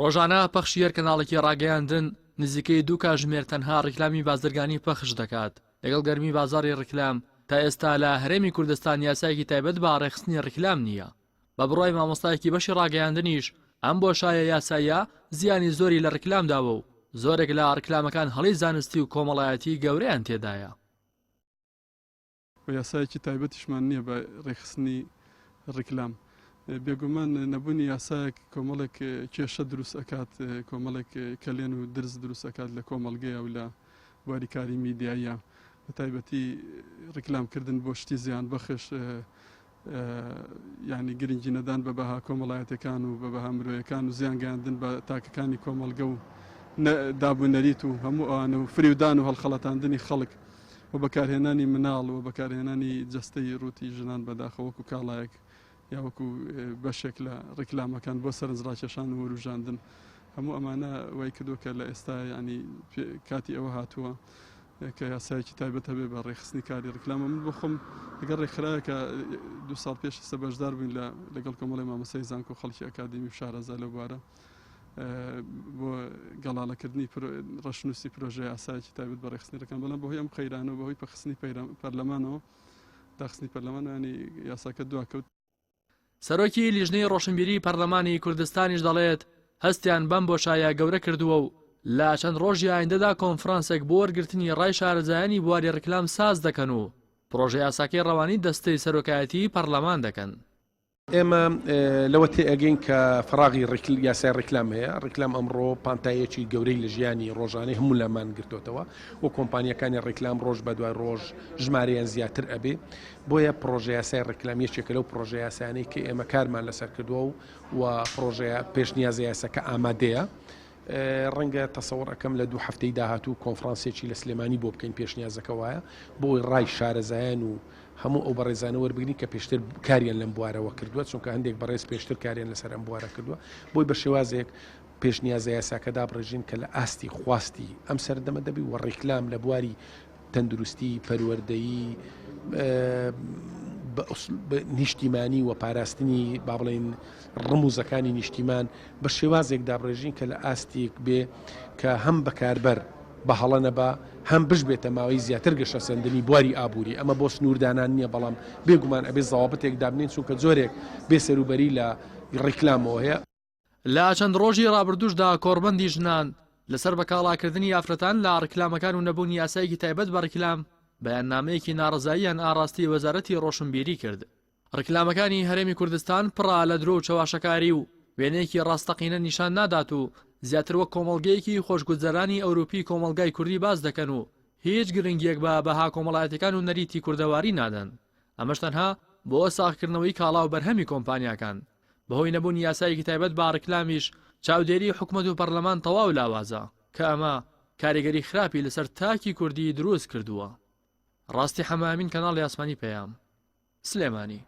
ڕۆژانە پەخشی هەر کەناڵێکی ڕاگەیاندن نزیکەی دوو کاژمێر تەنها ڕیکلامی بازرگانی پەخش دەکات، لەگەڵ گەرمی بازاڕی ڕیکلام تا ئێستا لە هەرێمی کوردستان یاسایەکی تایبەت بە ڕێکخستنی ڕیکلام نییە، بە بڕوای مامۆستایەکی بەشی ڕاگەیاندنیش ئەم بۆشایە یاساییە زیانی زۆری لە ڕیکلام داوە و زۆرێک لە ڕیکلامەکان هەڵەی زانستی و کۆمەڵایەتی گەورەیان تێدایە. و یاسایەکی تایبەتیشمان نییە بە ڕێکخستنی ڕیکلام. بێگومان نەبوونی یاسایەک کۆمەڵێک کێشە دروست ئەکات، کۆمەڵێک کەلێن و درز دروست ئەکات لە کۆمەڵگەیە و لە بواری کاری میدیاییە، بە تایبەتی ڕیکلامکردن بۆ شتی زیانبەخش، یانی گرنگی نەدان بە بەها کۆمەڵایەتەکان و بە بەها مرۆیەکان و زیان گەیاندن بە تاکەکانی کۆمەڵگە و داب و نەریت و هەموو ئەوانە و فریودان و هەڵخەڵەتاندنی خەڵک و بەکارهێنانی مناڵ و بەکارهێنانی جەستەی ڕووتی ژنان بەداخەوە وەکو کاڵایەک یا وەکو بەشێک لە ڕیکلامەکان بۆ سەرنجڕاکێشان و وروژاندن هەموو ئەمانە وای کردووە کە لە ئێستا ینی کاتی ئەوە هاتووە کە یاسایەکی تایبەت هەبێ بە ڕێکخستنی کاری ڕیکلامە. من بۆ خۆم لەگەڵ ڕێکخراوێکە دوو ساڵ پێش ئێستا بەشدار بووین لە لەگەڵ کۆمەڵی مامۆستای زانکۆ خەڵکی ئەکادیمی و شارەزا لەو بوارە بۆ گەڵاڵەکردنی ڕەشنووسی پرۆژە یاسایەکی تایبەت بە ڕێکخستنی ڕێکان بەڵام بەهۆی ئەم قەیرانەوە بەهۆی پەخستنی پەرلەمانەوە داخستنی پەرلەمان ینی یاساکە دواکەوت. سەرۆکی لیژنەی ڕۆشنبیری پەرلەمانی کوردستانیش دەڵێت، هەستیان بەم بۆشایە گەورە کردووە و لە چەند ڕۆژی ئایندەدا کۆنفرانسێک بۆ وەرگرتنی ڕای شارەزایانی بواری ڕیکلام ساز دەکەن و پڕۆژەیاساکەی ڕەوانی دەستەی سەرۆکایەتیی پەرلەمان دەکەن. ئێمە لەوە تێئەگەین کە فەراغی یاسای ڕیکلام هەیە، ڕیکلام ئەمڕۆ پانتاییەکی گەورەی لە ژیانی ڕۆژانەی هەموو لامان گرتۆتەوە و کۆمپانیاکانی ڕیکلام ڕۆژ بە دوای ڕۆژ ژمارەیان زیاتر ئەبێ، بۆیە پڕۆژەیاسای ڕیکلام یەکێکە لەو پڕۆژەیاسایانەی کە ئێمە کارمان لەسەر کردووە و و پڕۆژە پێشنیازە یاساکە ئامادەیە. ڕەنگە تەسەوڕ ئەکەم لە دوو هەفتەی داهاتوو کۆنفرانسێکی لە سلێمانی بۆ بکەین پێشنیازەکە وایە بۆ ئەوەی ڕای شارەزایان و هەموو ئەو بەڕێزانە وەربگرین کە پێشتر کاریان لەم بوارەوە کردووە چونکە هەندێک بەڕێز پێشتر کاریان لەسەر ئەم بوارە کردووە بۆی بە شێوازێک پێشنیازە یاساکە دابڕێژین کە لە ئاستی خواستی ئەم سەردەمە دەبی و ڕیکلام لە بواری تەندروستی، پەروەردەیی، نیشتیمانی و پاراستنی با بڵێین ڕموزەکانی نیشتیمان بە شێوازێک دابڕێژین کە لە ئاستێک بێ کە هەم بەکاربەر بە هەڵە نەبا هەم بشبێتە ماوەی زیاتر گەشەسەندنی بواری ئابووری ئەمە بۆ سنووردانان نییە بەڵام بێگومان ئەبێ زەوابتێک دابنێین چونکە جۆرێک بێ سەروبەری لە ڕیکلامەوە هەیە. لە چەند ڕۆژی ڕابردووشدا کۆڕبەندی ژنان لەسەر بەکاڵاکردنی ئافرەتان لە ڕیکلامەکان و نەبوونی یاسایەکی تایبەت بە ڕیکلام بەیاننامەیەکی ناڕەزاییان ئاڕاستەی وەزارەتی ڕۆشنبیری کرد. ڕیکلامەکانی هەرێمی کوردستان پڕە لە درۆ و چەواشەکاری و وێنەیەکی ڕاستەقینە نیشان نادات و زیاتر وەک کۆمەڵگەیەکی خۆشگوزەرانی ئەوروپی کۆمەڵگای کوردی باس دەکەن و هیچ گرنگیەک بە بەها کۆمەڵایەتیەکان و نەریتی کوردەواری نادەن ئەمەش تەنها بۆ ساغکردنەوەی کاڵا و بەرهەمی کۆمپانیاکان بەهۆی نەبوونی یاسایەکی تایبەت بە ڕیکلامیش چاودێری حکومەت و پەرلەمان تەواو لاوازە کە ئەمە کاریگەری خراپی لەسەر تاکی کوردی دروست کردووە. ڕاستی حەمە ئەمین کەناڵی ئاسمانی پەیام. سلێمانی.